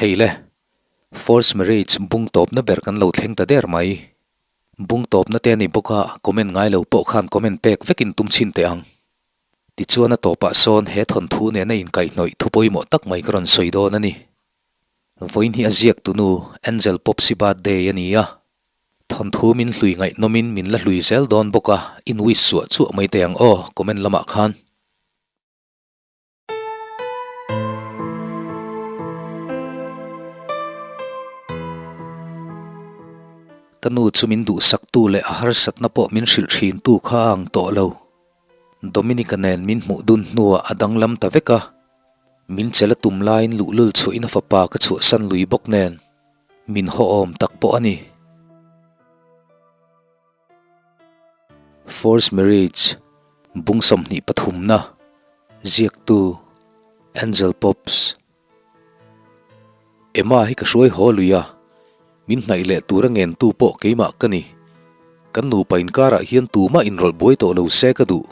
Hei le, Force marriage bung tawpna ber kan lo thleng ta der mai. Bung tawpna te a ni bawk a, comment ngai lo pawh khan comment pek vekin tum chhin teh ang. Tichuan a tawpah sawn he thawnthu nena inkaihhnawih thu pawimawh tak mai ka rawn sawi dawn a ni. Vawiin hi a ziak tunu Angel Popsi birthday a ni a. Thawnthu min hlui ngaihnawmin min la hlui zel dawn bawk a, in wish suah chuah mai teh ang aw comment lamah khan. Ka nu chu min duhsaktu leh a harsatna pawh min hrilh thintu kha a ang tawh lo. Dominica nen min hmuh dun hnuah a danglam ta vek a. Min chel a tum laiin luhlul chhuahin a fapa ka chhuahsan lui bawk nen min haw awm tak pawh a ni. Forced Marriage, Bung 23 na, Ziaktu, Angel Pops. Emma hi ka hruai haw lui a, min hnaih leh tura ngentu pawh keimah ka ni. Kan nupa inkarah hian tumah inrawlh buai tawh lo se ka duh.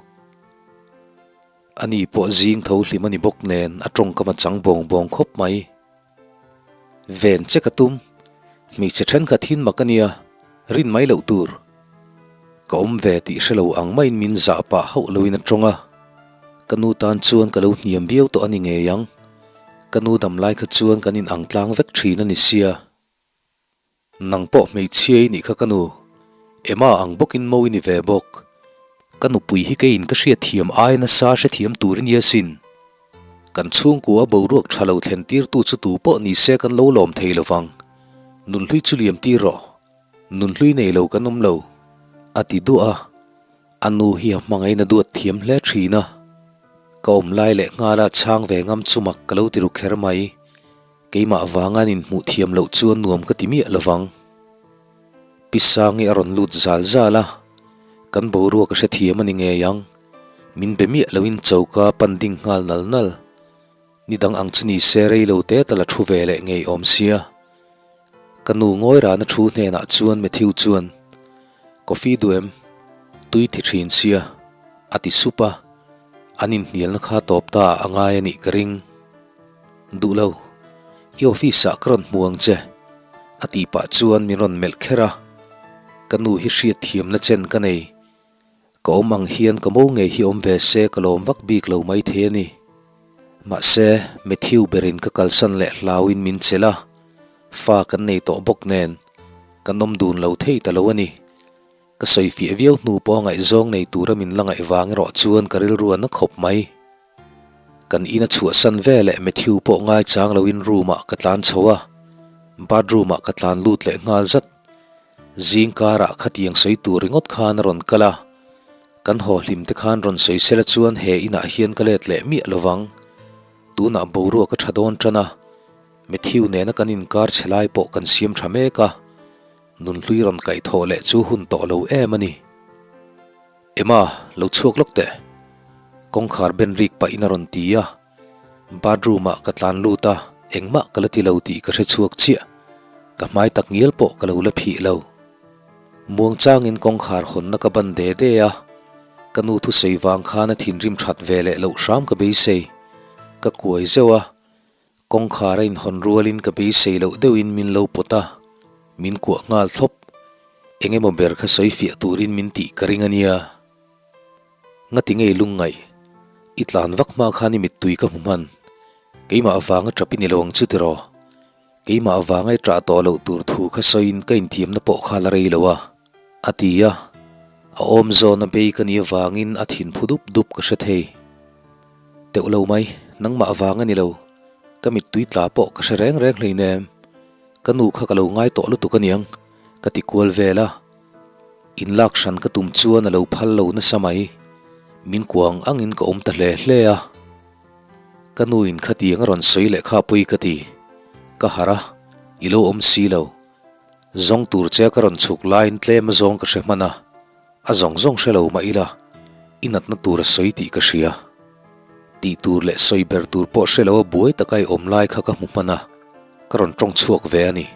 Ani pawh zing tho hlim a ni bawk nen a tawngkam a chang bawng bawng khawp mai. Ven che ka tum, hmeichhe thenkhat hin mak a nia, rin mai loh tur. Ka awm ve tih hre lo ang maiin min zah pah hauh loin a tawng a. Ka nu tan chuan ka lo hniam viau tawh a ni ngei ang. Ka nu dam lai kha chuan kan in ang tlang vek thin a ni sia. Nang pawh hmeichhia i nih kha ka nu. Emma ang bawkin mo i ni ve bawk. Ka nupui hi keiin ka hriatthiam ai nasa hrethiam tur i nia sin. Kan chhungkua boruak tha lo thlen tirtu chu tu pawh ni se kan lo lawm thei lo vang. Nunhlui chu liam tir rawh. Nunhlui nei lo kan awm lo. A ti duah a. A nu hi a hmangaihna duat thiam hle thin a. Ka awm lai leh nghala chhang ve ngam chu mak ka lo ti ru kher mai. Keimah vanga an inhmuh thiam loh chuan nuam ka ti miah lo vang. Pi Sangi a rawn lut zal zal a, kan boruak a hrethiam a ni ngei ang. Min be miah loin choka pan ding nghal nal nal. Ni dang ang chu ni se rei lo te tal a thu ve leh ngei awm sia. Ka nu ngawi rana thu hnenah chuan Matthew chuan, Coffee duh em? Tui thi thin sia, a ti sup a. An inhnialna kha tawp ta a ngai a nih ka ring. Duh lo, i office ah ka rawn hmu ang che, a tih pah chuan min rawn melh kher a. Ka nu hi hriat thiamna chen ka nei. Ka awm ang hian ka mo ngei hi awm ve se ka lawm vak bik lo mai thei a ni. Mahse, Matthew berin ka kalsan leh hlauin min chelh a, fa kan nei tawh bawk nen, kan awm dun lo thei ta lo a ni. Ka sawi fiah viau hnu pawh ngaihzawng nei tura min la ngaih vang erawh chuan ka rilru a na khawp mai. Kan ina chhuahsan ve leh Matthew pawh ngaichang loin room ah ka tlan chho a, bathroom ah ka tlan lut leh nghal zat. Zing karah khatiang sawi tur ringawt khan a rawn kal a, kan haw hlim te khan rawn sawi sela chuan he inah hian ka let leh miah lovang. Tunah boruak a tha dawn tan a, Matthew nena kan inkar chhe lai pawh kan siam tha mek a, nunhlui rawn kaihthawh leh chu hun tawh lo em a ni. Emma, lo chhuak lawk teh. Kawngkhar ben rik pahin a rawn ti a. Bathroom ah ka tlan lut a, engmah ka la ti lo tih ka hre chhuak chiah. Ka hmai tak ngial pawh ka lo la phih lo. Muang changin kawngkhar hawnna ka ban de de a, ka nu thusawi vang khan a thinrim that ve leh loh hram ka beisei. Ka kuai zeuh a, Kawngkhar a inhawn rualin ka beisei loh deuhin min lo pawt a, min kuah nghal thlawp. Eng emaw ber kha sawi fiah turin min tih ka ring a nia. Ngati ngei lungngaih, i tlan vak hma khan i mittui ka hmu hman. Keimah avanga tap i ni lo ang chu tiraw? Keimah avanga i ṭah tawh loh tur thu kha sawiin ka inthiamna pawh kha la rei lo a, a ti a. A awm zawna bei ka nih avangin a thin phu dup dup ka hre thei. Teuh lo mai, nangmah vang a ni lo. Ka mittui tla pawh ka hre reng reng hleinem. Ka nu kha ka lo ngai tawh lutuk aniang, ka ti kual vel a. In lak hran ka tum chuan a lo phal lo nasa mai. Min kuang angin ka awm ta hle hle a. Ka nu in khatiang a rawn sawi leh kha pui ka ti. Ka harh a, i lo awm si lo. Zawng tur che ka rawn chhuk laiin tlem a zawng ka hre hman a. A zawng zawng hre lo mah ila, i natna tur a sawi tih ka hria. Tih tur leh sawi ber tur pawh hre lo a buai taka i awm lai kha ka hmu hman a, ka rawn tawng chhuak ve a ni.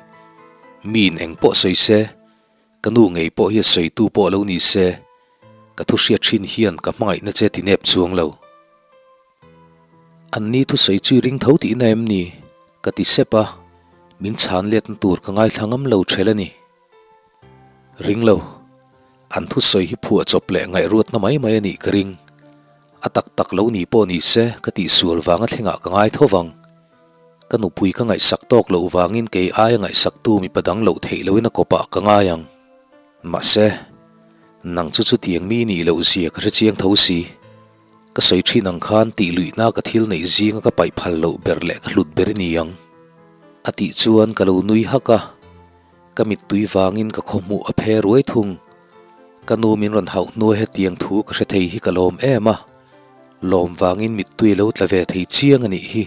Miin eng pawh sawi se, ka nu ngei pawh hi a sawitu pawh lo ni se, ka thu hriat thin hian ka hmangaihna che ti nep chuang lo. An ni thusawi chu i ring tho tihna em ni? Ka ti sep a. Min chhan letna tur ka ngaithla ngam lo ṭhel a ni. Ring lo. An thusawi hi phuah chawp leh ngaihruatna mai mai a nih ka ring. A tak tak lo ni pawh ni se ka tihsual vanga thlengah ka ngai tho vang. Ka nupui ka ngaihsak tawk loh vangin kei aia ngaihsaktu mipa dang loh theih loin a kawpah ka ngai ang. Mahse, nang chu chutiang mi nih loh zia ka hrechiang tho si. Ka sawi thin ang khan tih luihna ka thil neih zinga ka paih phal loh ber leh ka hlut ber i ni ang. A tih chuan ka lo nui hak a. Ka mittui vangin ka khawhmuh a phe ruai thung. Ka nu min rawn hauh hnuai hetiang thu ka hre thei hi ka lawm em a, lawm vangin mittui a lo tla ve thei chiang a nih hi.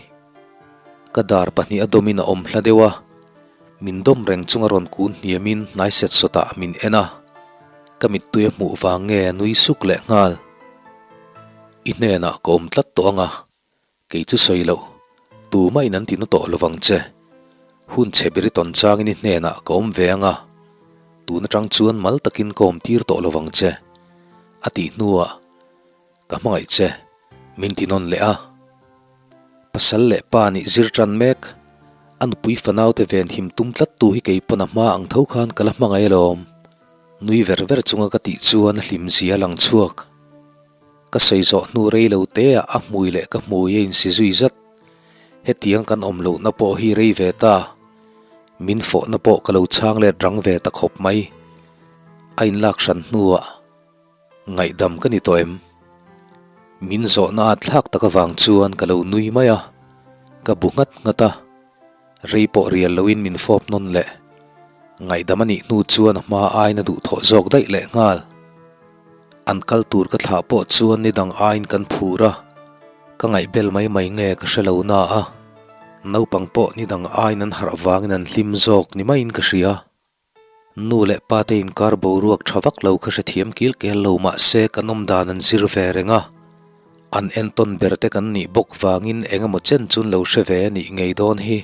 Ka dar pahnih a dawmin a awm hla deuh a, min dawm reng chunga rawn kun hniamin hnai set sawtah min en a, ka mittui a hmuh vang nge a nui suk leh nghal. I hnenah ka awm tlat tawh ang a, Kei chu sawi loh, tumah in an ti na tawh lovang che. Hun chhe ber i tawn changin i hnenah ka awm ve ang a, tun atang chuan mal takin ka awm tir tawh lovang che, a tih hnuah ka hmangaih che, min ti nawn leh a. Pasal leh pa nih zir tan mek, a nupui fanaute venhim tum tlat tu hi kei pawn a hma ang tho khan ka la hmangaih alawm, nui ver ver chunga ka tih chuan a hlimzia a lang chhuak. Ka sawi zawh hnu rei lo te ah a hmui leh ka hmui a insi zui zat. Hetiang kan awm lohna pawh hi rei ve ta. Min fawhna pawh ka lo chhang let rang ve ta khawp mai. A inlak hran hnuah ngaihdam ka ni tawh em? Min zawhna at thlak tak avang chuan ka lo nui mai a, ka bu nghat nghat a. Rei pawh rial loin min fawp nawn leh. Ngaihdam a nih hnu chuan a hma aiin a duhthawh zawk daih leh nghal. An kal tur ka thlah pawh chuan ni dang aiin kan phur a, ka ngaihbel mai mai nge ka hre lo na a, naupang pawh ni dang aiin an harh vangin an hlim zawk ni maiin ka hria. Nu leh pa te inkar boruak tha vak lo kha hrethiam kil kel lo mah se kan awm dan an zir ve reng a, an entawn ber te kan nih bawk vangin eng emaw chen chun lo hre ve a nih ngei dawn hi.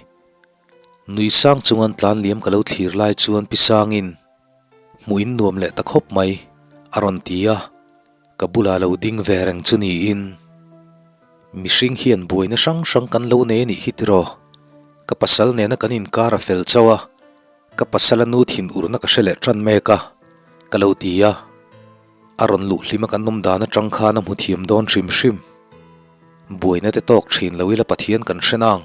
Nui sang chungan tlan liam ka lo thlir lai chuan pi sangin hmuh in nuam leh ta khawp mai a rawn ti a, ka bulah lo ding ve reng chu niin mihring hian buaina hrang hrang kan lo nei a nih hi tiraw, ka pasal nena kan inkar a fel chauh a. Ka pasal a nu thin urna ka hre leh tan mek a, ka lo ti a. A rawn luh hlima kan awm dan atang khan a hmu thiam dawn hrim hrim. Buaina te tawk thin lo ila Pathian kan hre nang.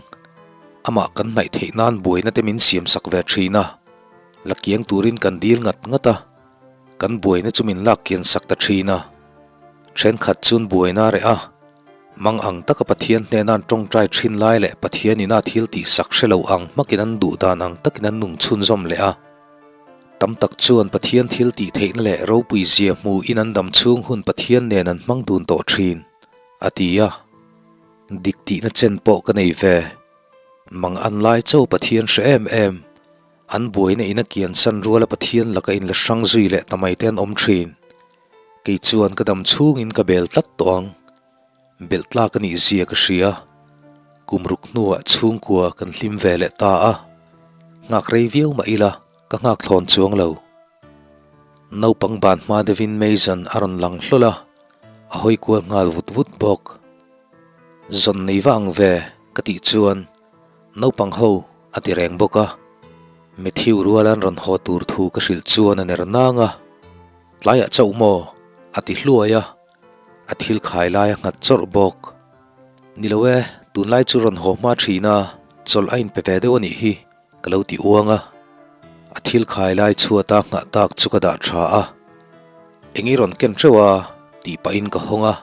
Amah kan hnaih theih nan buaina te min siam sak ve thin a. La kiang turin kan dil ngat ngat a, kan buaina chu min lak kian sak ta thin a. Thenkhat chuan buaina a reh a. Mang ang taka Pathian hnena an tawngtai thin lai leh Pathian ina thil tihsak hre lo ang hmakin an duh dan ang takin an nung chhunzawm leh a. Tam tak chuan Pathian thil tih theihna leh ropui zia hmuhin an dam chhung hun Pathian nen an hmang dun tawh thin, a ti a. Dik tihna chen pawh ka nei ve. Mang an lai cho Pathian hre em em. An buaina ina kiansan ruala Pathian laka inla hrang zui leh ta mai te an awm thin. Kei chuan ka dam chhungin ka bel tlat tawh ang. Belh tlak a nih zia ka hria. Kum ruk hnuah chhungkua kan hlim ve leh ta a. Nghak rei viau mah ila ka nghak thlawn chuang lo. Naupang ban hma deuhin Mason a rawn lang hlawl a, a hawi kual nghal vut vut bawk. Zawn nei va ang ve ka tih chuan naupang ho a ti reng bawk a. Matthew rualan rawn haw tur thu ka hrilh chuan a ner nang a. Tlaiah chauh maw? a ti hluai a, a thil khai lai a nghat chawrh bawk. Ni lo e, tunlai chu rawn haw hma thin a, chawlh a inpe ve deuh a nih hi, ka lo ti uang a. A thil khai lai chhuata nghah tak chu ka dah tha a, Eng i rawn ken teuh a? tih pahin ka hawng a,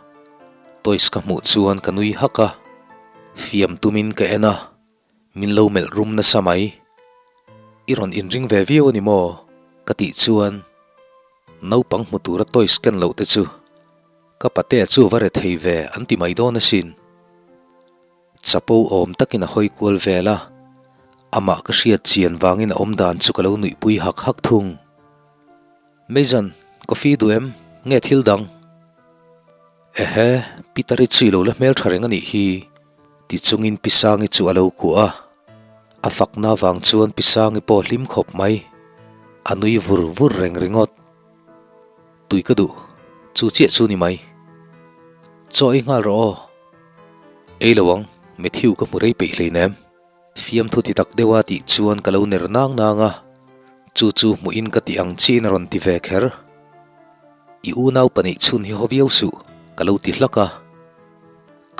toys ka hmuh chuan ka nui hak a, fiam tumin ka en a. Min lo melh rum nasa mai. I rawn inring ve viau a ni maw? Ka tih chuan naupang hmu tura toys ken loh te chu ka patea chu va re thei ve an ti mai dawn asin. Chapo awm takin a hawi kual vel a, amah ka hriat chian vangin a awm dan chu ka lo nuihpui hak hak thung. Mason, coffee duh em? Nge thil dang? Ehe, Peter i chu i lo la hmel tha reng a nih hi. Ti chungin Pi Sangi chu a lo kuah a, a fakna avang chuan Pi Sangi pawh hlim khawp mai. A nui vur vur reng ringawt. Tui ka duh, chu chiah chu ni mai. Chaw ei nghal rawh aw. Ei lo ang, Matthew ka hmu rei peih hleinem. Fiamthu ti tak deuha tih chuan ka lo ner nang nang a, chu chu hmuhin ka tih ang chiin a rawn ti ve kher. I unau pahnih chhun hi haw viau suh, ka lo ti hlak a.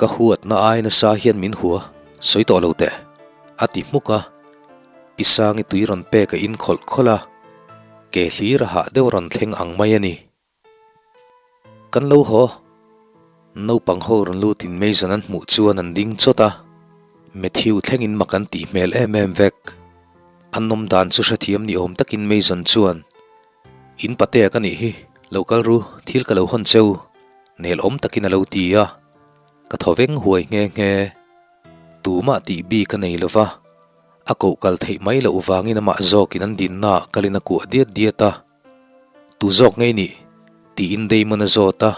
Ka huatna ai nasa hian min hua, sawi tawh lo teh, a ti hmuk a. Pi Sangi tui rawn pek a in khawlh khawlh a, ke hlir a hah deuh rawn thleng ang mai a ni. Kan lo haw. Naupang ho rawn lutin Mason an hmuh chuan an ding chawt a, Matthew thlengin mak an tih hmel em em vek. An awm dan chu hrethiam ni awm takin Mason chuan, In patea ka nih hi, lo kal ru, thil ka lo hawn cheu, nel awm takin a lo ti a, ka thaw veng huai nghe nghe. Tumah tih bik a nei lova, a koh kal theih mai loh vangin amah zawkin an dinnaah kalin a kuah diat diat a. Tu zawk ngei nih? tiin Damon a zawt a,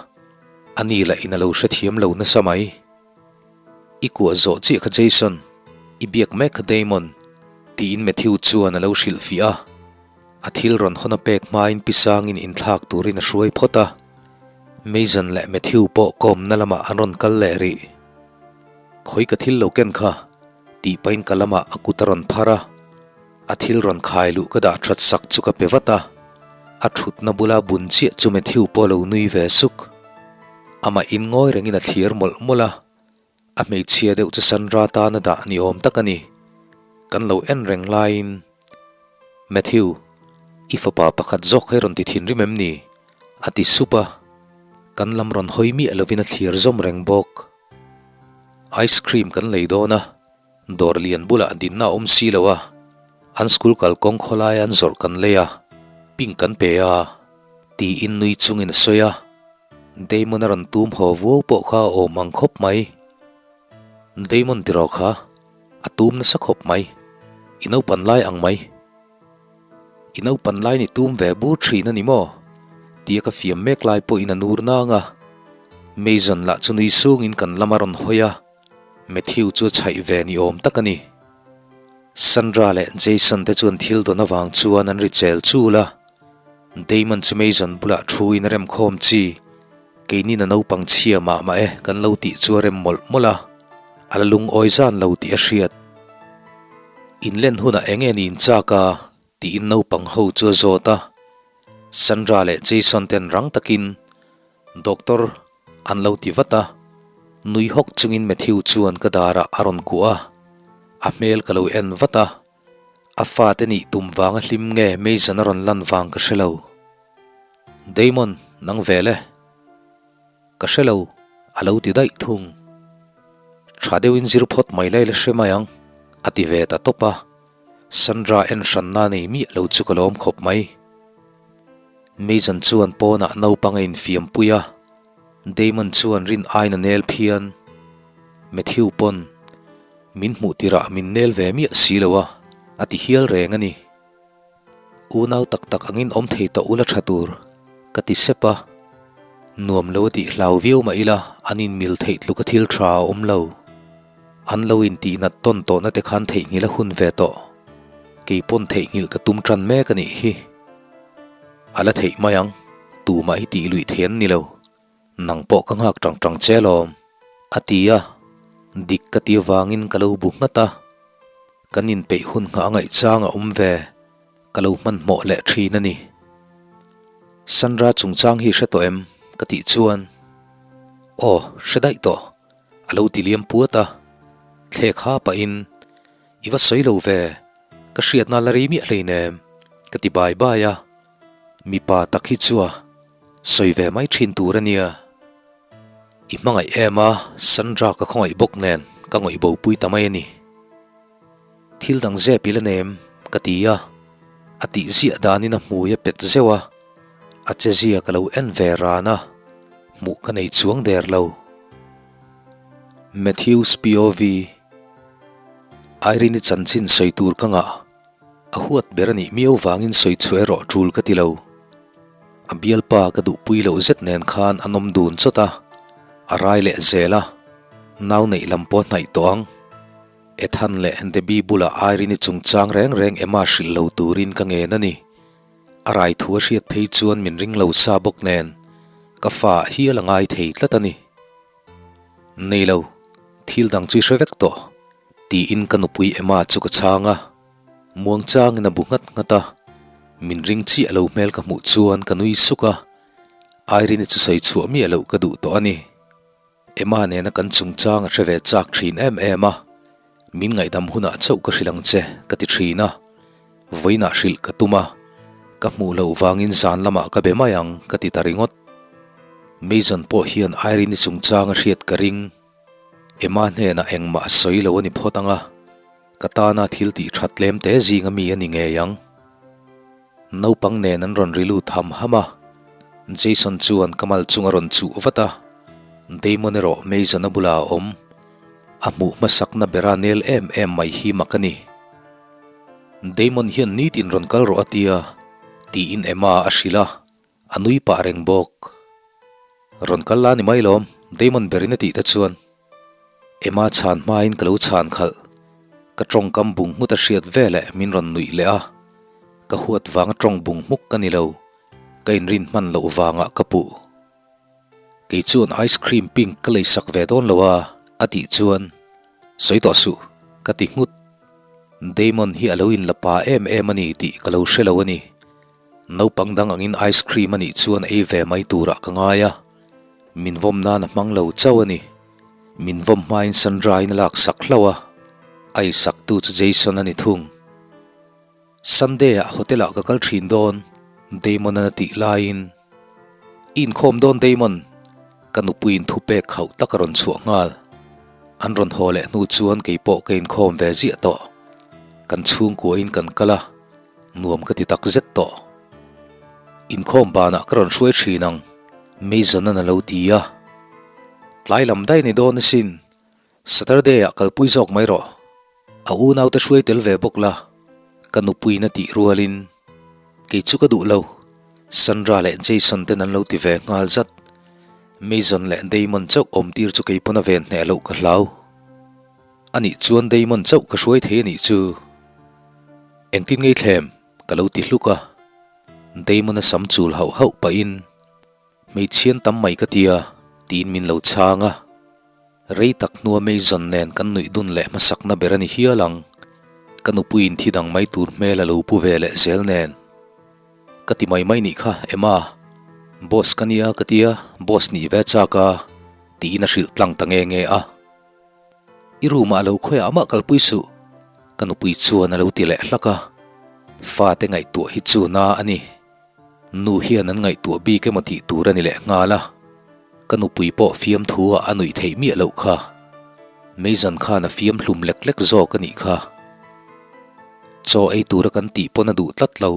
ani lah in a lo hrethiam lo nasa mai. I kuah zawh chiah kha Jason, i biak mek kha Damon, tiin Matthew chuan a lo hrilhfiah a. A thil rawn hawn a pek hmain pi Sangin inthlak turin a hruai phawt a. Mason leh Matthew pawh kawmna lamah an rawn kal leh rih. Khawi ka thil lo ken kha, tih pahin ka lamah a kut a rawn phar a. A thil rawn khai luh ka dah that sak chu ka pe vat a, a thutna bula bun chiah chu Matthew pawh a lo nui ve suk. Amah in ngawi rengin a thlir mawlh mawlh a, a hmeichhia deuh chu Sandra tana dah ni awm tak a ni. Kan lo en reng laiin, Matthew, i fapa pakhat zawk hi rawn ti thinrim em ni? a ti sup a, kan lam rawn hawi miah lovin a thlir zawm reng bawk. Ice cream kan lei dawn a, Dawr lian bulah dinna a awm si lo a, an school kalkawng khawlaia an zawrh kan lei a, pink kan pe a, tiin nui chungin a sawi a. Damon a rawn tum haw vuau pawh kha a awm ang khawp mai. Damon tiraw kha, a tum nasa khawp mai, i naupan lai ang mai. I naupan lai ni tum ve bur thin a ni maw? tia ka fiam mek lai pawhin a nur nang a. Mason lah chu nui sungin kan lam a rawn hawi a. Matthew chu a chhaih ve ni awm tak a ni. Sandra leh Jason te chuan thil dawn avang chuan an ri chel chul a. Damon chu Mason bulah thu in a remkhawm chi, keinin a naupang chhia mah mah e kan lo tih chu a rem mawlh mawlh a, a la lungawi zan lo tih a hriat. Inlen hunah eng nge niin chak a? Tiin naupang ho chu a zawt a. Sandra leh Jason ten rang takin Doctor an lo ti vat a, nui hawk chungin Matthew chuan ka darah a rawn kuah a, a hmel ka lo en vat a, a fate nih tum vanga hlim nge Mason a rawn lan vang ka hre lo. Damon, nang vel e. Ka hre lo, a lo ti daih thung. Tha deuhin zir phawt mai lai la hre mai ang, a ti ve ta tawp a. Sandra en hranna nei miah lo chu ka lawm khawp mai. Mason chuan pawnah naupang a infiam pui a, Damon chuan rin aiin a nel phian. Matthew pawn min hmuh tirah min nel ve miah si lo a, a ti hial reng a ni. Unau tak tak angin awm thei tawh ula tha tur, ka ti sep a. Nuam lo a tih hlau viau mah ila an inmil theih tluk a thil tha a awm lo. An lo intihnat tawn tawhna te khan theihnghilh a hun ve tawh. Kei pawn theihnghilh ka tum tan mek a nih hi. A la theih mai ang, tumah hi tih luih thei an ni lo. Nang pawh ka nghak tang tang che alawm, a ti a. Dik ka ti avangin ka lo bu nghat a. Kan inpeih hun nghah a ngaihchang a awm ve, ka lo hmanhmawh leh thin a ni. Sandra chungchang hi hre tawh em? ka tih chuan, Aw, hre daih tawh, a lo ti liam puat a. Thlek ha pahin, I va sawi lo ve, ka hriatna la rei miah hleinem, ka ti bai bai a. Mipa tak hi chu a sawi ve mai thin tur a nia. I hmangaih em a, Sandra ka khawngaih bawk nen ka ngawih bo pui ta mai a ni. Thil dang zep i la nem, ka ti a. A tih ziah danin a hmui a pet zeuh a, a che zia ka lo en ve ran a, hmuh ka nei chuang der lo. Matthews POV, Irene-i chanchin sawi tur ka ngah. A huat ber a nih miau vangin sawi chhuah erawh tul ka ti lo. A bialpa ka duhpui loh zet nen khan an awm dun chawt a, a rai leh zel a, nau neih lam pawh a hnaih tawh ang. Ethan leh Debbie bulah Irene-i chungchang reng reng Emma hrilh lo turin ka ngen a ni. A rai thu a hriat phei chuan min ring lo sa bawk nen ka fa ah hial a ngai thei tlat a ni. Nei lo, thil dang chu i hre vek tawh. Tiin ka nupui Emma chu ka chhang a, muangchangin a bu nghat nghat a, min ring chiah lo hmel ka hmuh chuan ka nui suk a, Irene chu sawi chhuah miah loh ka duh tawh a ni. Emma nena kan chungchang a hre ve chak thin em em a, min ngaihdam hunah chauh ka hrilh ang che ka ti thin a, vawiinah hrilh ka tum a, ka hmuh loh vangin zan lamah ka be mai ang ka ti ta ringawt. Mason pawh hian Irene chungchang a hriat ka ring. Emma hnenah engmah a sawi lo a ni phawt ang a, ka tana thil tih that tlem te zinga mi a ni ngei ang. Naupang nen an rawn ri lut ham ham a, Jason chuan ka mal chung a rawn chuh vat a, Damon erawh Mason a bulah a awm. A hmuh hmasakna bera nel em em mai hi mak a ni. Damon hian nitin rawn kal rawh a tia, tiin Emma a hrilh a. A nui pah reng bawk. Rawn kal la ni mai lawm, Damon berin a tih te chuan. Emma chhan hmain ka lo chhan khalh. Ka tawngkam bung nghut a hriat veleh min rawn nuih leh a. Ka huat vanga tawng bung hmuk ka ni lo, ka inrin hman loh vangah ka puh. Kei chuan ice cream pink ka lei sak ve dawn lo a, a tih chuan, Sawi tawh suh, ka ti nghut. Damon hi a lo inla pa em em a ni tih ka lo hre lo a ni. Naupang dang angin ice cream a nih chuan ei ve mai turah ka ngai a, min vawm nan a hmang lo chauh a ni. Min vawm hmain Sandra-in a lak sak hlauh a, a ei saktu chu Jason a ni thung. Sunday-ah hotel-ah ka kal thin dawn, Damon-an a tih laiin, I inkhawm dawn Damon? Ka nupuiin thupek khauh tak a rawn chhuah nghal. An rawn haw leh hnu chuan keipawh ka inkhawm ve ziah tawh. Kan chhungkuain kan kal a. Nuam ka ti tak zet tawh. Inkhawm banah ka rawn hruai thin ang, Mason-an a lo ti a. Tlai lam daih ni dawn asin, Saturday-ah kalpui zawk mai rawh. A unaute hruai tel ve bawk la, ka nupuiin a tih rualin, Kei chu ka duh lo, Sandra leh Jason ten an lo ti ve nghal zat. Mason leh Damon chauh awm tir chu kei pawn a ven hneh loh ka hlau. Anih chuan Damon chauh ka hruai thei anih chu. Engtin ngei thlem? Ka lo ti hluk a. Damon a sam chul hauh hauh pahin, Hmeichhian tam mai ka tia, tiin min lo chhang a. Rei tak hnua Mason nen kan nuih dun leh hmasakna ber a ni hial ang. Ka nupuiin thi dang mai tur hmel a lo pu ve leh zel nen. Ka ti mai mai nih kha, Emma. Boss ka nia ka tia, boss nih ve chak a, tiin a hrilh tlang ta nge nge a. I room ah lo khawiah mah kalpui suh, ka nupui chuan a lo ti leh hlak a. Fate ngaihtuah hi chu na a ni. Nu hian an ngaihtuah bik emaw tih tur a ni leh nghal a. Ka nupui pawh fiamthu ah a nuih theih miah loh kha. Meizan khan a fiam hlum lek lek zawk a nih kha. Chaw ei tura kan tih pawn a duh tlat lo.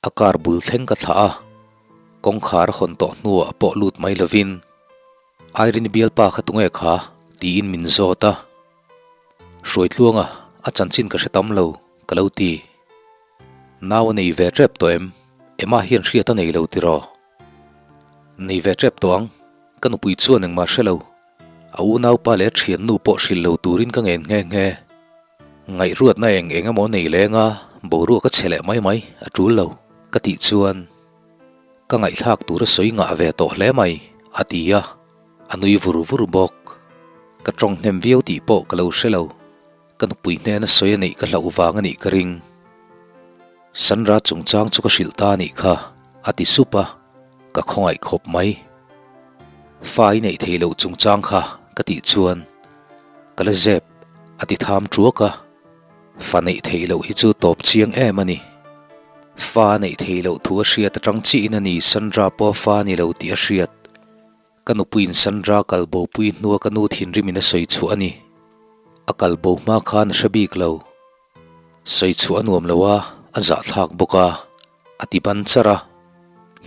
A car bul thleng ka thlah a, kawngkhar a hawn tawh hnuah pawh lut mai lovin, Irene bialpa kha tunge kha? tiin min zawt a. Hruaitluanga, a chanchin ka hre tam lo, ka lo ti. Nau a nei ve tep tawh em? Emma hian hriat a nei lo tiraw? Nei ve tep tawh ang, ka nupui chuan engmah hre lo. A unaupa leh a thiannu pawh hrilh lo turin ka ngen nghe nghe. Ngaihruatna eng eng emaw nei leng a, boruak a che leh mai mai, a tul lo, ka tih chuan ka ngaihthlak tur a sawi ngah ve tawh hle mai, a ti a, a nui vur vur bawk. Ka tawng hnem viau tih pawh ka lo hre lo, ka nupui hnena sawi a neih ka hlauh vang a nih ka ring. Sandra chungchang chu ka hrilh ta a nih kha, a ti sup a, ka khawngaih khawp mai. Fa i neih theih loh chungchang kha ka tih chuan ka la zep a ti tham ṭuak a, fa neih theih loh hi chu tawp chiang em a ni. Fa a neih theih loh thu a hriat aṭang chiahin a ni Sandra pawh fa a ni lo tih a hriat. Ka nupuiin Sandra kal bopui hnua ka nu thinrimin a sawi chhuah a ni. A kal bo hma khan a hre bik lo. Sawi chhuah a nuam lo a, a zahthlak bawk a, a ti ban char a,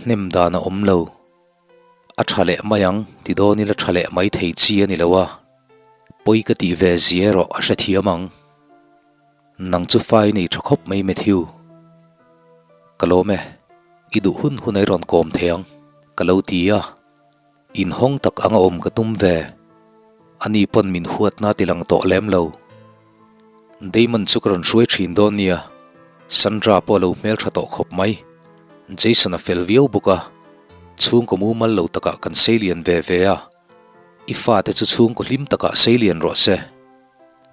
hnem dan a awm lo. A tha leh mai ang, ti dawn ila tha leh mai thei chi a ni lo a, pawi ka tih ve zia erawh a hrethiam ang. Nang chu fa i nei tha khawp mai Matthew. Ka lawm e, i duh hun hun a i rawn kawm thei ang, ka lo ti a. Inhawng tak anga awm ka tum ve. Ani pawn min huatna ti lang tawh lem lo. Damon chu ka rawn hruai thin dawn nia. Sandra pawh a lo hmeltha tawh khawp mai. Jason a fel viau bawk a. Chhungkaw mumal lo takah kan seilian ve ve a. I fate chu chhungkaw hlim takah seilian rawh se.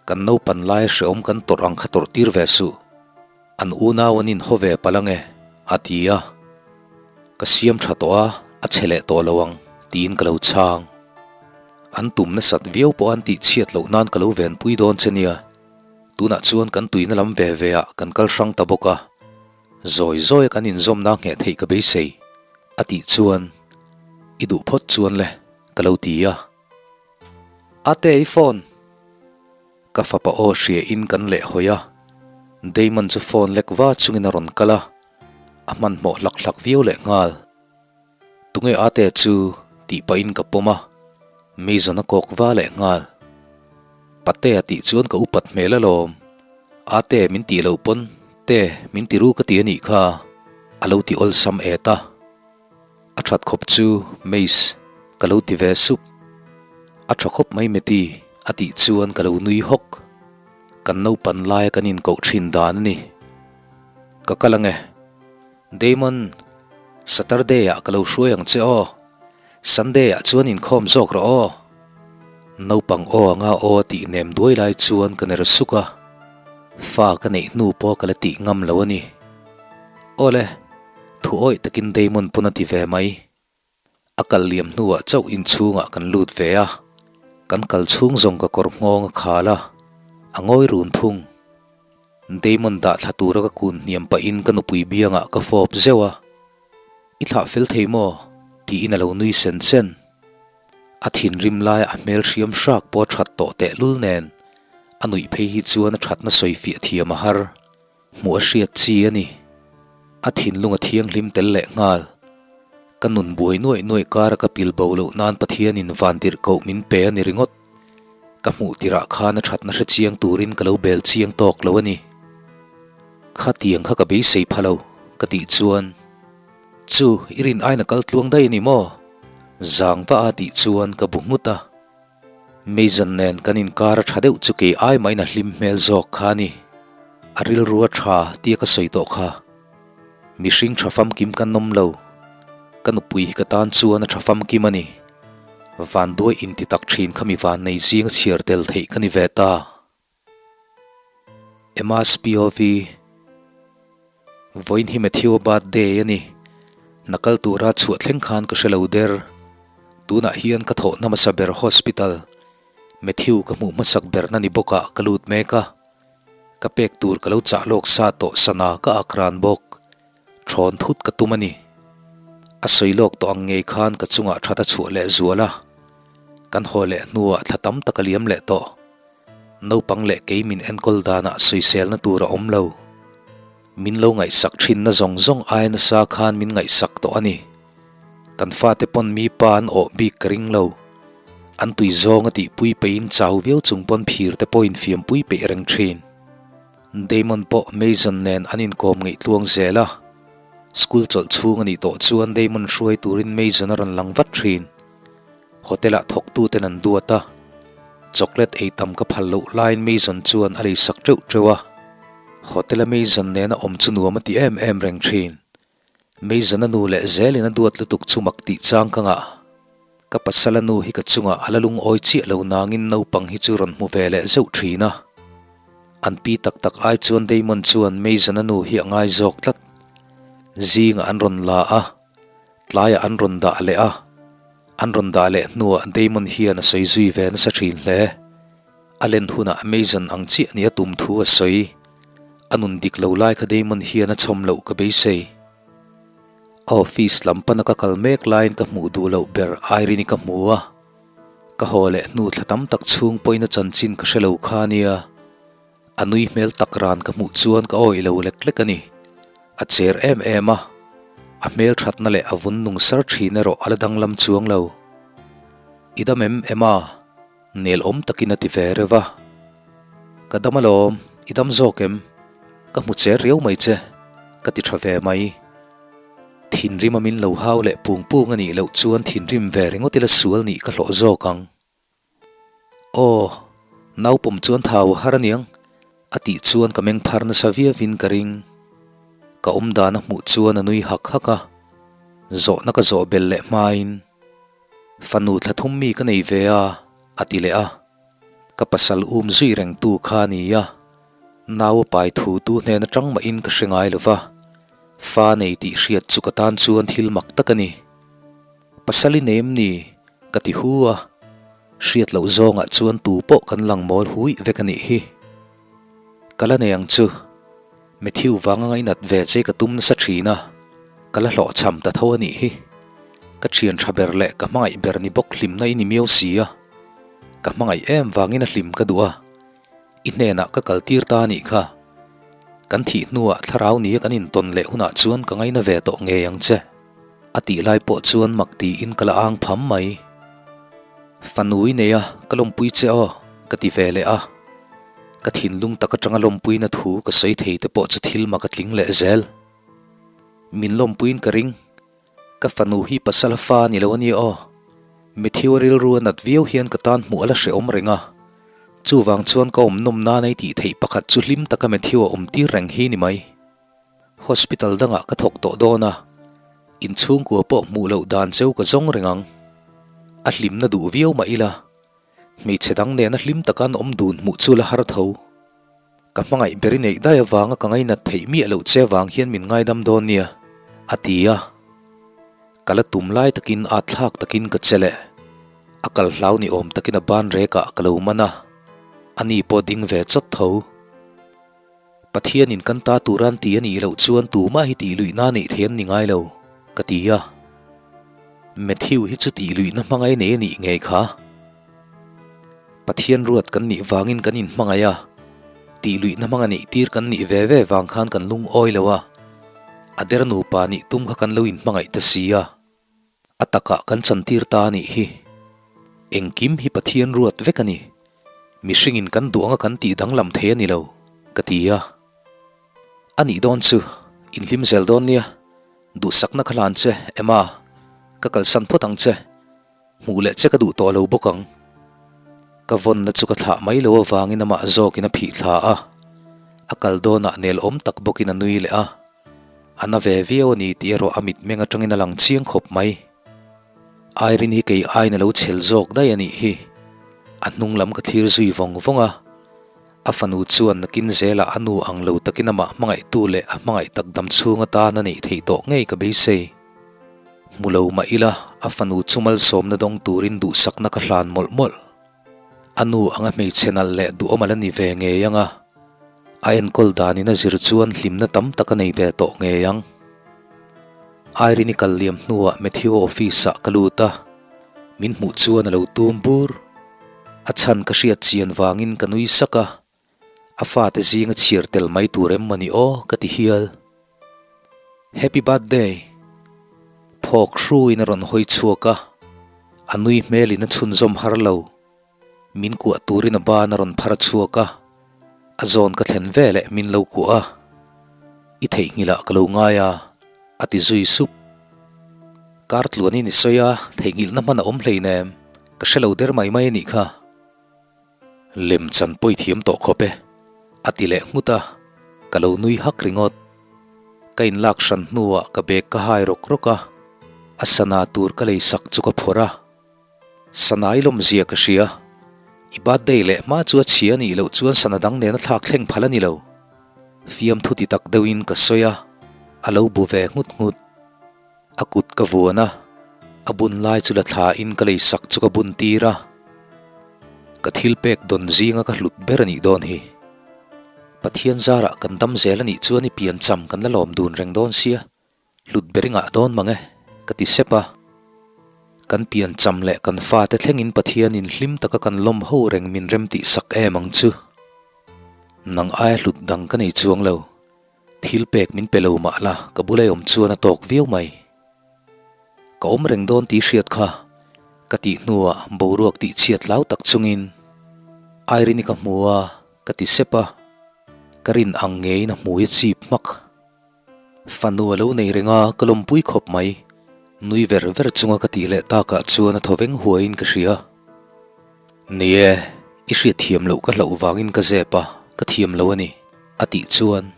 Kan naupan laia hrehawm kan tawrh ang kha tawrh tir ve suh. An unau an inhaw ve palh ange, a ti a. Ka siam tha tawh a, a che leh tawh lo ang, tiin ka lo chhang. An tum nasat viau pawh an tih chhiat loh nan ka lo venpui dawn che nia. Tunah chuan kan tuina lam ve ve ah kan kal hrang ta bawk a. Zawi zawi a kan inzawmna ngheh theih ka beisei, a tih chuan, I duh phawt chuan le, ka lo ti a. Ate i phone! Ka fapa aw hria in kan leh hawi a, Damon chu phone lek va chungin a rawn kal a, a hmanhmawh hlak hlak viau leh nghal. Tunge Ate chu tih pahin ka pawm a, Mason a kawk va leh nghal. Patea tih chuan ka upat hmel alawm, Ate min tih loh pawn te min ti ru ka ti a nih kha, a lo ti awlsam et a. A that khawp chu Mace ka lo ti ve sup. A tha khawp mai Meti a tih chuan ka lo nui hawk. Kan naupan laia kan inkoh thin dan a ni. Ka kal ange. Damon, Saturday ah ka lo hruai ang che aw. Sunday ah chuan inkhawm zawk rawh aw. Naupang aw anga aw a tih nem duai lai chuan ka ner suk a. Fa ka neih hnu pawh ka la tih ngam lo a ni. Awle. Thu awih takin Damon pawn a ti ve mai. A kal liam hnuah chauh inchhungah kan lut ve a, kan kal chhung zawng ka kawr nghawng a khal a, a ngawi run thung. Damon dah thla tura ka kun hniam pahin ka nupui biangah ka fawp zeuh a, I thlah fel thei maw? tiin a lo nui sen sen. A thinrim laia a hmel hriam hrak pawh a that tawh tehlul nen, a nuih phei hi chuan a thatna sawi fiah thiam a har. Hmuh a hriat chi a ni. A thinlung a thianghlim tel leh nghal. Ka nun buai nuaih nuaih kara ka pil bo loh nan Pathianin van tirh koh min pe a ni ringawt. Ka hmuh tirah khan a thatna hre chiang turin ka lo bel chiang tawk lo a ni. Khatiang kha ka beisei pha lo, ka tih chuan, Chu, i rin aina kal tluang daih a ni maw? Zang va a tih chuan ka bu nghut a. Mason nen kan inkar a tha deuh chu kei ai mahin a hlim hmel zawk kha a ni. A rilru a tha tia ka sawi tawh kha. Mihring tha famkim kan awm lo. Ka nupui hi ka tan chuan a tha famkim a ni. Vanduai inti tak thin kha mi van nei zing a chhiar tel theih ka ni ve ta. Emma's POV, Vawiin hi Matthew-a birthday a ni. Hna kal tura chhuah thleng khan ka hre lo der. Tunah hian ka thawhna hmasa ber hospital, Matthew ka hmuh hmasak berna ni bawkah ka lut mek a. Ka pek tur ka lo chah lawk sa tawh sana ka ak ran bawk. Thawn thut ka tum a ni. A sawi lawk tawh ang ngei khan ka chungah that a chhuah leh zual a. Kan haw leh hnuah thla tam tak a liam leh tawh. Naupang leh kei min enkawl danah sawiselna tur a awm lo. Min lo ngaihsak thinna zawng zawng aia nasa khan min ngaihsak tawh a ni. Kan fate pawn mi pa an awh bik ka ring lo. An tui zawng a tihpui peihin chau viau chung pawn phir te pawhin fiampui peih reng thin. Damon pawh Mason nen an inkawm ngeih tluang zel a. School chawlh chhung a nih tawh chuan Damon hruai turin Mason a rawn lang vat thin. Hotel ah thawk tuten an duat a, chocolate ei tam ka phal loh laiin Mason chuan a lei sak teuh teuh a. Hotel a Mason nena awm chu nuam a ti em em reng thin. Mason a nu leh zelin a duat lutuk chu mak tih chang ka ngah. Ka pasal a nu hi ka chungah a la lungawi chiah lo nangin naupang hi chu rawn hmu ve leh zeuh thin a. An pi tak tak ai chuan Damon chuan Mason a nu hi a ngai zawk tlat. Zingah an rawn la a. Tlaiah an rawn dah leh a, an rawn dah leh hnuah Damon hian a sawi zui ve nasa thin hle. A len hunah Amazon ang chiah nia tum thu a sawi. A nun dik lo lai kha Damon hian a chhawm loh ka beisei. A office lam pana ka kal mek laiin ka hmuh duh loh ber Irene-i ka hmu a, ka haw leh hnu thla tam tak chhung pawhin a chanchin ka hre lo kha nia. A nui hmel tak ran ka hmuh chuan ka awih lo lek lek a ni. A cher em em a, a hmel thatna leh a vun nung sar thin erawh a la danglam chuang lo. I dam em em a? Nel awm takin a ti ve reuh a. Ka dam alawm, i dam zawk em? Ka hmu cher riau mai che, ka ti tha ve mai. Thinrim a min lo hau leh pung pung a nih loh chuan thinrim ve ringawt ila sual nih ka hlawh zawk ang. Aw, naupawm chuan thau a har aniang, a tih chuan ka meng phar nasa viauin ka ring. Ka awm dan a hmuh chuan a nui hak hak a, zawhna ka zawh bel leh hmain, Fanu thla thum mi ka nei ve a, a ti leh a. Ka pasal um zui rengtu kha a ni a, nau a pai thu tu hnen atang mahin ka hre ngai lo va, fa nei tih hriat chu ka tan chuan thil mak tak a ni. Pasal i nei em ni? ka ti hu a, hriat loh zawngah chuan tu pawh kan lang mawl huih vek a nih hi. Ka la nei ang chu, Matthew vanga ngainat ve che ka tum nasa thin a, ka la hlawhchham ta tho a nih hi. Ka thian tha ber leh ka hmangaih ber ni bawk hlimna i ni miau si a, ka hmangaih em vangin a hlim ka duh a, i hnenah ka kal tir ta a nih kha. Kan thih hnuah thlarau nia kan intawn leh hunah chuan ka ngaina ve tawh ngei ang che. A tih lai pawh chuan mak tiin ka la ang pham mai. Fanu i nei a, ka lawmpui che aw, ka ti ve leh a. Ka thinlung tak atanga lawmpuina thu ka sawi thei te pawh chu thil mak a tling leh zel. Min lawmpuiin ka ring. Ka fanu hi pasal a fa a ni lo a nia aw. Matthew a rilru a nat viau hian ka tan hmuh a la hrehawm reng a. Chuvang chuan ka awm nawm nan a i tih theih pakhat chu hlim taka Matthew a awm tir reng hi ni mai. Hospital dangah ka thawk tawh dawn a, inchhungkua pawh hmuh loh dan cheu ka zawng reng ang. A hlimna duh viau mah ila, hmeichhe dang nena hlim taka an awm dun hmuh chu la har tho. Ka hmangaih ber i neih daih avanga ka ngainat theih miah loh che avang hian min ngaidam dawn nia, a ti a. Ka la tum lai takin at thlak takin ka che leh. A kal hlau ni awm takin a ban rekah ka lo man a, ani pawh ding ve chawt tho. Pathianin kan ta tur an ti a nih loh chuan tumah hi tih luihna neih thei an ni ngai lo, ka ti a. Matthew hi chu tih luihna hmangaih nei a nih ngei kha. Pathian ruat kan nih vangin kan inhmangaih a, tih luihna hmanga neih tir kan nih ve ve vang khan kan lungawi lo a, a der nupa nih tum kha kan lo inhmangaih ta si a. A takah kan chantir ta a nih hi. Engkim hi Pathian ruat vek a ni. Mihringin kan duh anga kan tih danglam thei a ni lo, ka ti a. A nih dawn chu, inhlim zel dawn nia. Duhsakna ka hlan che, Emma. Ka kalsan phawt ang che. Hmuh leh che ka duh tawh lo bawk ang. Ka vawnna chu ka thlah mai lo avangin amah zawkin a phih thla a. A kal dawnah nel awm tak bawkin a nui leh a. A na ve viau a ni tih erawh a mitmeng atangin a lang chiang khawp mai. Irene hi kei aiin a lo chhel zawk daih a nih hi. A hnung lam ka thlir zui vawng vawng a. A fanu chuan nakin zelah a nu ang lo takin amah hmangaihtu leh a hmangaih tak dam chhung atan a neih theih tawh ngei ka beisei. Hmu lo mah ila a fanu chu malsawmna dawng turin duhsakna ka hlan mawlh mawlh. A nu anga hmeichhe nalh leh duhawm a la ni ve ngei ang a, a enkawl danin a zir chuan hlimna tam tak a nei ve tawh ngei ang. Irene-i kal liam hnuah Matthew office ah ka lut a, min hmuh chuan a lo tum bur. A chhan ka hriat chian vangin ka nui sak a, a fate zinga chhiar tel mai tur em mawni aw ka ti hial. Happy birthday! Phawk hruin a rawn hawi chhuak a, a nui hmelin a chhunzawm har lo. Min kuah turin a ban a rawn phar chhuak a, a zawn ka thlen veleh min lo kuah a. I theihnghilh ah ka lo ngai a, a ti zui sup. Kar tluanin i sawi a, theihnghilhna hman a awm hleinem, ka hre lo der mai mai a nih kha. Lem chan pawi thiam tawh khawp e, a ti leh nghut a, ka lo nui hak ringawt. Ka inlak hran hnuah ka bag ka hai rawk rawk a, a sana tur ka lei sak chu ka phawrh a. Sana i lawmzia ka hria, i birthday leh hma chu a chhia a nih loh chuan sana dang nena thlak thleng phal a ni lo. Fiamthu ti tak deuhin ka sawi a, a lo bu ve nghut nghut. A kut ka vuan a, a bun lai chu la thla in ka lei sak chu ka bun tir a. Ka thil pek dawn zinga ka hlut ber a nih dawn hi. Pathian zarah kan dam zel a nih chuan i pian cham kan la lawm dun reng dawn sia, hlut ber i ngah dawn mang e, ka ti sep a. Kan pian cham leh kan fate thlengin Pathianin hlim taka kan lawm ho reng min rem tih sak em ang chu. Nang aia hlut dang ka nei chuang lo. Thil pek min pe lo mah la, ka bula i awm chuan a tawk viau mai. Ka awm reng dawn tih hriat kha ka tih hnuah boruak tih chhiat hlau tak chungin Irene-i ka hmu a, ka ti sep a, ka rin ang ngeiin a hmui a chip hmak. Fanu a lo nei reng a, ka lawmpui khawp mai. Nui ver ver chunga ka tih leh takah chuan a thawveng huaiin ka hria. Ni e, i hriat thiam loh ka hlauh vangin ka zep a, ka thiam lo a ni, a tih chuan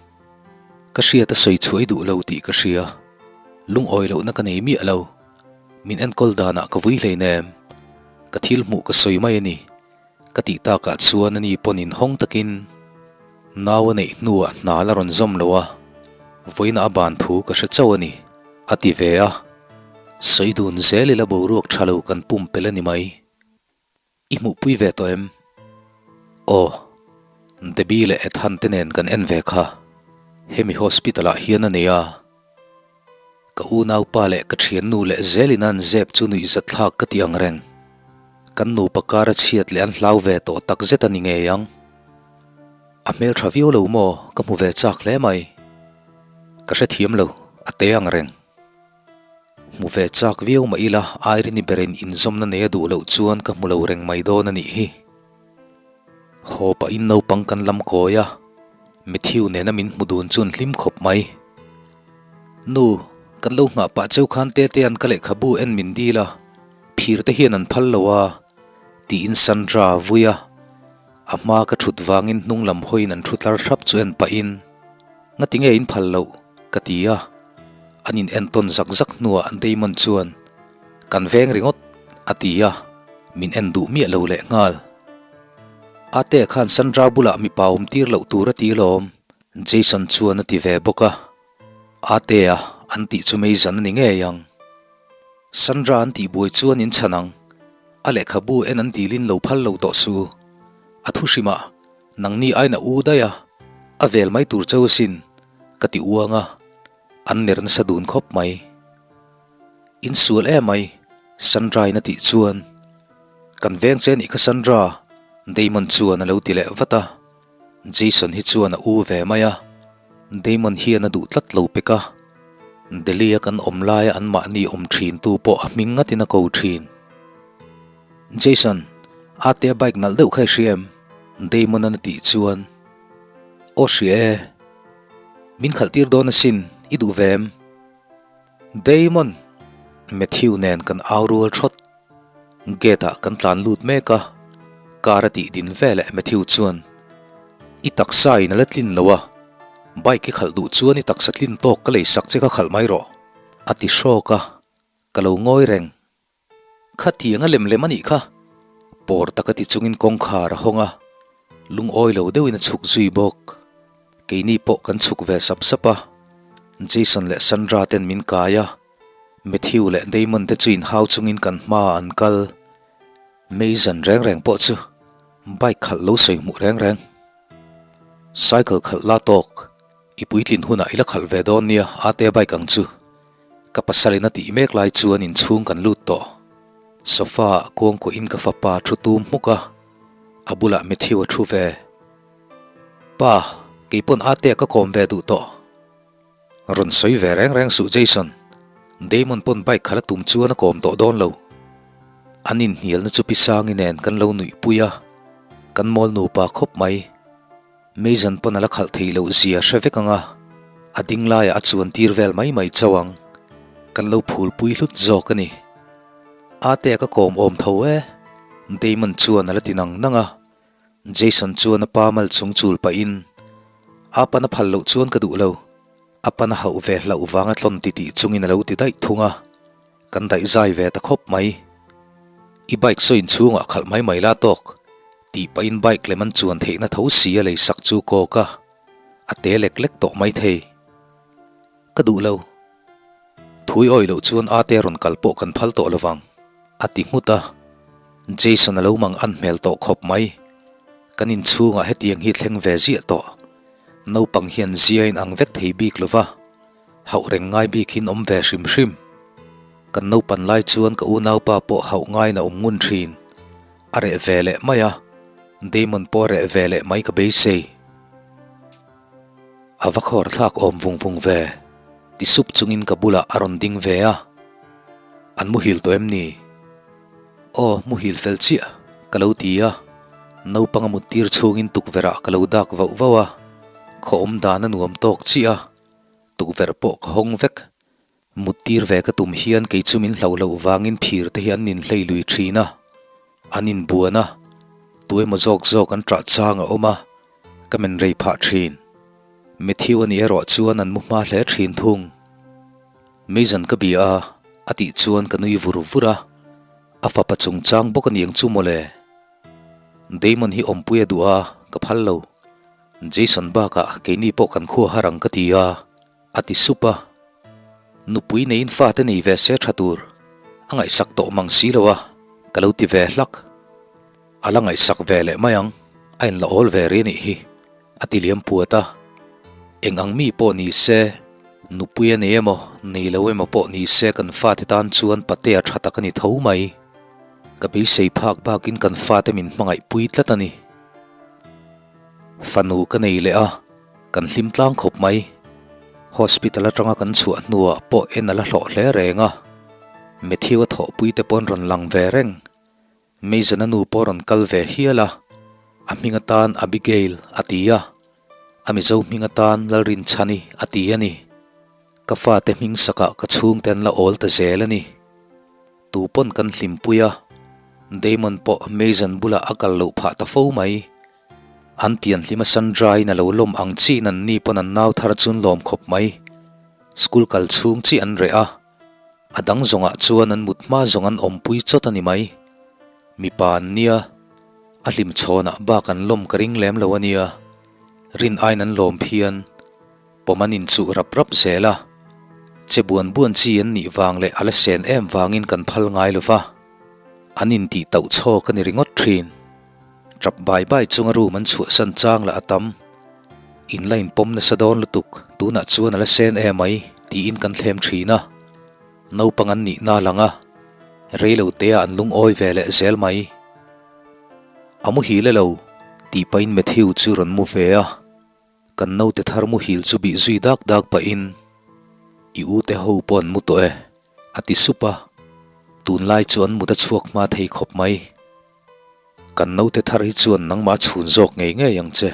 ka hriat a sawi chhuah i duh lo tih ka hria. Lungawi lohna ka nei miah lo. Min enkawl danah ka vui hleinem. Ka thil hmuh ka sawi mai a ni. Ka tih takah chuan ani pawn inhawng takin nau a neih hnuah hna la rawn zawm lo a, vawiinah a ban thu ka hre chauh a ni, a ti ve a. Sawi dun zel ila boruak tha lo kan pumpelh a ni mai. I hmuhpui ve tawh em? Aw, Debbie leh Ethan te nen kan en ve kha. Hemi hospital ah hian a nei a. Ka unaupa leh ka thiannu leh zelin an zep chu nuihzatthlak ka ti ang reng. Kan nupa kar a chhiat leh an hlau ve tawh tak zet a ni ngei ang. A hmeltha viau lo maw ka hmu ve chak hle mai. Ka hrethiam lo, a te ang reng. Hmu ve chak viau mah ila Irene-i berin inzawmna nei a duh loh chuan ka hmu lo reng mai dawn a nih hi. Haw pahin naupang kan lam kawi a, Matthew nena min hmu dun chuan hlim khawp mai. Nu, kan lo nghah pah cheu khan Tetea'n ka lehkhabu en min dil a, phir te hian an phal lo a, tiin Sandra a vui a. A hma ka thut vangin hnung lam hawiin an thu tlar hrap chu en pahin, Ngati nge in phal loh? ka ti a. An in entawn zak zak hnuah Damon chuan, Kan veng ringawt, a ti a, min en duh miah lo leh nghal. Ate khan Sandra bulah mipa awm tir loh tur a ti lawm, Jason chuan a ti ve bawk a. Ate a an tih chu mei zan a ni ngei ang. Sandra an tih buai chuan in chhan ang, a lehkhabu en an dilin lo phal lo tawh su. A thu hrimah nangni aina u daih a, a vel mai tur cheu asin, ka ti uang a, an ner nasa dun khawp mai. In sual em mai, Sandra in a tih chuan, Kan veng che nih kha Sandra, Damon chuan a lo ti leh vat a. Jason hi chuan a u ve mai a, Damon hian a duh tlat lo pek a. Delhi a kan awm laia anmahni awm thin tu pawh a hming ngatin a ko thin. Jason, Atea bike nalh deuh kha i hria em? Damon an a tih chuan, Aw hria e. Min khalh tir dawn asin, i duh ve em? Damon! Matthew nen kan au rual thawt. Gate ah kan tlan lut mek a, car a tih din veleh Matthew chuan, I taksa in a la tlin lo a, bike i khalh duh chuan i taksa tlin tawk ka lei sak che kha khalh mai rawh, a ti hrawk a, ka lo ngawi reng. Khatiang a lem lem a nih kha. Pawr taka ti chungin kawngkhar a hawng a, lungawi lo deuhin a chhuk zui bawk. Keini pawh kan chhuk ve sap sap a, Jason leh Sandra ten min kai a, Matthew leh Damon te chu inhau chungin kan hmaah an kal. Mason reng reng pawh chu bike khalh lo sawi hmuh reng reng. Cycle khalh la tawk, i puitlin hunah i la khalh ve dawn nia ate bike ang chu. Ka pasalin a tih mek lai chuan inchhung kan lut tawh. Sofa ah kuangkuahin ka fapa thu tum hmuk a, a bulah Matthew a thu ve. Pa, keipawn Atea ka kawm ve duh tawh. Rawn sawi ve reng reng suh Jason, Damon pawn bike khalh a tum chuan a kawm tawh dawn lo. An inhnialna chu Pi Sangi nen kan lo nuihpui a, kan mawl nupa khawp mai. Mason pawn a la khalh theih loh zia hre vek ang a, a ding laiah a chuan tir vel mai mai chauh ang. Kan lo phulpui hlut zawk a ni. Ate ka kawm awm tho e, Damon chuan a la ti nang nang a. Jason chuan a pa mal chung chul pahin, A pan a phal loh chuan ka duh lo. A pan a hauh ve hlauh vang a tlawn titih chungin a lo ti daih thung a. Kan daih zai ve ta khawp mai. I bike saw inchhungah khalh mai mai la tawk. Tih pahin bike lem an chuan theihna tho si a lei sak chu kawk a, a te lek lek tawh mai thei. Ka duh lo. Thui awi loh chuan ate rawn kal pawh kan phal tawh lovang, a ti nghut a. Jason a lo mang an hmel tawh khawp mai. Kan inchhungah hetiang hi thleng ve ziah tawh. Naupang hian zia in ang vek thei bik lova, hauh reng ngai bik hin awm ve hrim hrim. Kan naupan lai chuan ka unaupa pawh hauh ngaiin a awm ngun thin. A reh ve leh mai a, Damon pawh a reh ve leh mai ka beisei. A va khawr thlak awm vung vung ve, ti sup chungin ka bulah a rawn ding ve a. An muhil tawh em ni? Aw, muhil fel chiah, ka lo ti a. Naupang a muttir chhungin tukverh ah ka lo dak vauh vauh a, khaw awm dan a nuam tawk chiah a, tukverh pawh ka hawng vek. Muttir ve ka tum hian kei chu min hlauh loh vangin phir te hi an inhlei lui thin a, an inbuan a, tuemaw zawk zawk an ṭah chang a awm a, ka men rei phah thin. Matthew a nih erawh chuan an mu hma hle thin thung. Mason ka bia a, a tih chuan ka nui vur vur a, a fapa chungchang bawk a ni ang chu mawle. Damon hi awmpui a duh a, ka phal lo. Jason bakah keini pawh kan khua har ang ka ti a, a ti sup a. Nupui neiin fate nei ve se tha tur, a ngaihsak tawh mang si lo a, ka lo ti ve hlak. A la ngaihsak ve leh mai ang, a inla awl ve ri anih hi, a ti liam puat a. Eng ang mi pawh ni se, nupui a nei emaw, nei lo emaw pawh ni se kan fate tan chuan patea tha tak a ni tho mai. Ka beisei phak bakin kan fate min hmangaih pui tlat a ni. Fanu ka nei leh a, kan hlim tlang khawp mai. Hospital atanga kan chhuah hnuah pawh en a la hlawh hle reng a, Matthew a thawhpui te paw'n rawn lang ve reng. Mason-a nu pawh rawn kal ve hial a, a hming atan Abigail a ti a, a Mizo hming atan Lalrinchhani a ti a ni. Ka fate hming sakah ka chhungte an la awl ta zel a ni. Tu pawn kan hlimpui a, Damon pawh Mason bulah a kal loh phah ta fo mai. An pianhlima Sandra-in a lo lawm ang chiin an ni pawn an nau thar chu an lawm khawp mai. School kal chhung chiah an reh a. A dang zawngah chuan an mut hma zawng an awmpui chawt a ni mai. Mipa an nia, a hlim chhawnah bak an lawm ka ring lem lo a nia. Rin aiin an lawm phian, pawm an inchuh rap rap zel a. Che buan buan chi an nih vang leh a la sen em vangin kan phal ngai lo va. An intih tauh chhawk a ni ringawt thin. Tap bai bai chunga room an chhuahsan chang lah a tam. In la inpawm nasa dawn lutuk, tunah chuan a la sen em mai tiin kan thlem thin a. Naupang an nihna a lang a, rei lo te ah an lungawi ve leh zel mai. A muhil e lo tih pahin Matthew chu rawn mu ve a. Kan naute thar muhil chu bih zui dak dak pahin, I u te ho pawh an mu tawh e, a ti sup a. Tunlai chu an mut a chhuak hma thei khawp mai. Kan naute thar hi chuan nangmah chhun zawk ngei ngei ang che,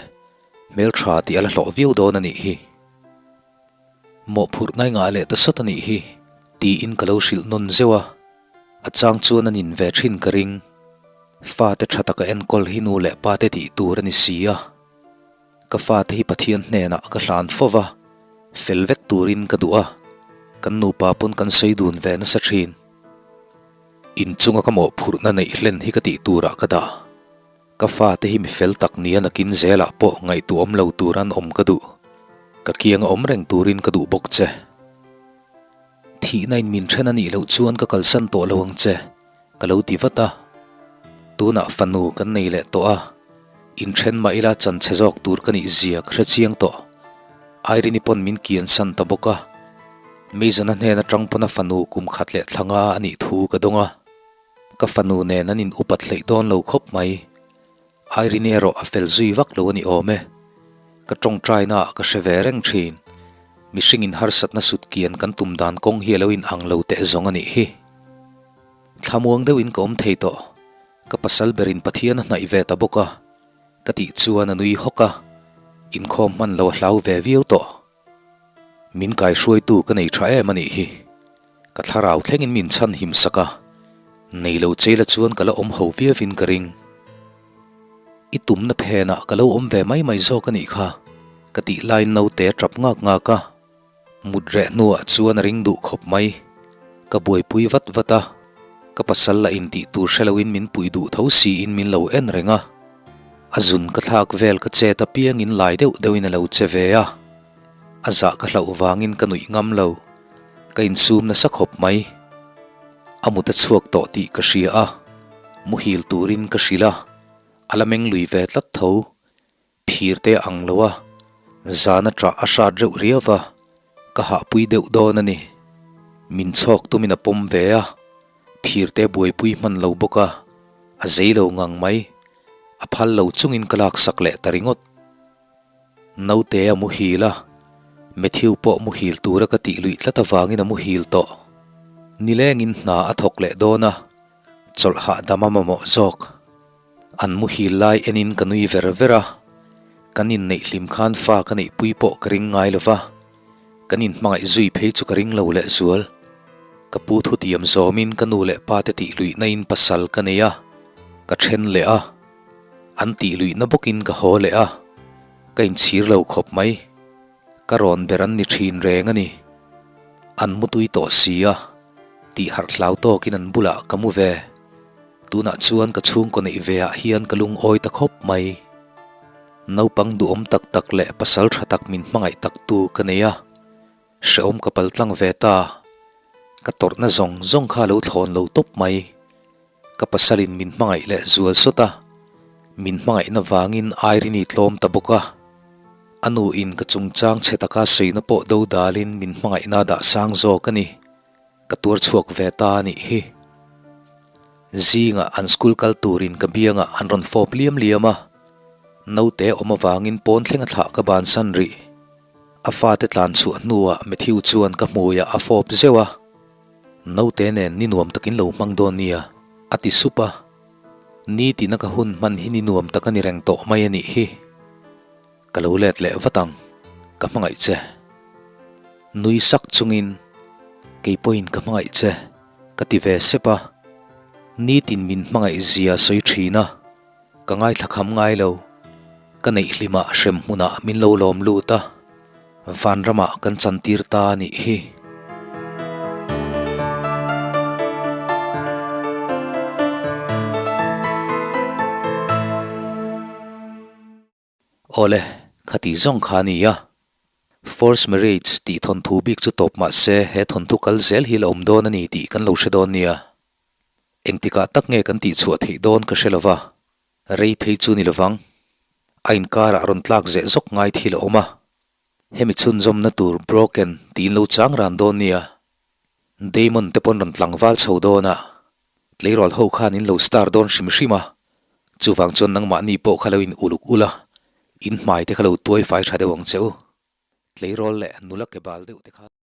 hmeltha tih a la hlawh viau dawn a nih hi. Mawhphurh nai ngah leh ta sawt a nih hi, tiin ka lo hrilh nawn zeuh a, a chang chuan a nin ve thin ka ring. Fate tha taka enkawl hi nu leh pate tih tur a ni si a. Ka fate hi Pathian hnenah ka hlan fo va, fel vek turin ka duh a, kan nupa pawn kan sawi dun ve nasa thin. Inchunga ka mawhphurhna neih hlen hi ka tih turah ka dah. Ka fate hi mi fel tak nia nakin zelah pawh ngaihtuahawm lo tur an awm ka duh. Ka kianga awm reng turin ka duh bawk che. Thihna in min then a nih loh chuan ka kalsan tawh lo ang che, ka lo ti vat a. Tunah fanu kan nei leh tawh a, inthen mah ila chan chhe zawk tur ka nih zia ka hre chiang tawh. Irene-i pawn min kiansan ta bawk a. Mason-a hnen atang pawn a fanu kum khat leh thlanga a nih thu ka dawng a, ka fanu nen an in upat hleih dawn lo khawp mai. Irene erawh a fel zui vak lo a ni awm e. Ka tawngtaina ah ka hre ve reng thin. Mihring in harsatna sut kian kan tum dan kawng hi a lo in ang lo teh zawng a nih hi. Thlamuang deuhin ka awm thei tawh. Ka pasal berin Pathian a hnaih ve ta bawk a, ka tih chuan a nui hawk a, inkhawm hman lo a hlau ve viau tawh. Min kaihruaitu ka nei tha em a nih hi. Ka thlarau thlengin min chhan him sak a, nei lo cheila chuan ka la awm ho viauin ka ring. I tumna phenah ka lo awm ve mai mai zawk a nih kha, ka tih laiin naute a tap ngak ngak a. Mut reh hnuah chuan a ring duh khawp mai. Ka buaipui vat vat a, ka pasal lah intih tur hre loin min puih duh tho siin min lo en reng a. A zun ka thlak vel ka chet apiangin lai deuh deuhin a lo che ve a, a zah ka hlauh vangin ka nuih ngam lo, ka insum nasa khawp mai. A mut a chhuak tawh tih ka hria a, muhil turin ka hrilh a, a la meng lui ve tlat tho. Phir te a ang lo a, zan a ṭah a hrat reuh riau va, ka hahpui deuh dawn a ni. Min chhawk tumin a pawm ve a, phir te buaipui hman lo bawk a, a zei lo ngang mai. A phal lo chungin ka laksak leh ta ringawt. Naute a muhil a, Matthew pawh muhil tura ka tih luih tlat avangin a muhil tawh. Nilengin hna a thawk leh dawn a, chawlh hahdam a mamawh zawk. An muhil lai enin ka nui ver ver a, kan inneih hlim khan fa ka neihpui pawh ka ring ngai lo va, kan inhmangaih zui phei chu ka ring lo lehzual. Ka pu thutiam zawmin ka nu leh pa te tih luihna in pasal ka nei a, ka then leh a, an tih luihna bawkin ka haw leh a, ka inchhir lo khawp mai. Ka rawn ber an ni thin reng a ni. An mutui tawh si a, tih harh hlau tawkin an bulah ka mu ve. Tunah chuan ka chhungkaw neih ve ah hian ka lungawi ta khawp mai. Naupang duhawm tak tak leh pasal tha tak min hmangaih tak tu ka nei a, hrehawm ka pal tlang ve ta. Ka tawrhna zawng zawng kha lo thlawn lo tawp mai. Ka pasalin min hmangaih leh zual sawt a, min hmangaihna vangin Irene tlawm ta bawk a. A nu in ka chungchang chhe taka sawina pawh do dalin min hmangaihna dah sang zawk a ni. Ka tuar chhuak ve ta a nih hi. Zingah an school kal turin ka biangah an rawn fawp liam liam a, naute awm avangin pawn thleng a thlah ka bansan rih. A fate tlan chhuah hnuah Matthew chuan ka hmuiah a fawp zeuh a, Naute nen ni nuam takin lo hmang dawn nia, a ti sup a. Nitina ka hun hman hi ni nuam tak a ni reng tawh mai a nih hi. Ka lo let leh vat ang, ka hmangaih che. Nui sak chungin, Kei pawhin ka hmangaih che, ka ti ve sep a. Nitin min hmangaih zia sawi thin a, ka ngaithla kham ngai lo. Ka neih hlimah hrem hmunah min lo lawm lut a, vanramah kan chantir ta a nih hi. Awle, khati zawng kha a ni a. Forced marriage tih thawnthu bik chu tawp mah se he thawnthu kal zel hi la awm dawn a ni tih kan lo hre dawn nia. Engtikah tak nge kan tihchhuah theih dawn ka hre lova, rei phei chu ni lovang. A inkarah rawn tlak zeh zawk ngai thil a awm a. Hemi chhunzawmna tur broken tiin lo chang ran dawn nia. Damon te pawn rawn tlangval chho dawn a, tleirawl ho khan in lo star dawn hrim hrim a, chuvang chuan nangmahni pawh kha lo in uluk ula, in hmai te kha lo tuai fai tha deuh ang che u. Tleirawl leh nula ke bal deuh te kha.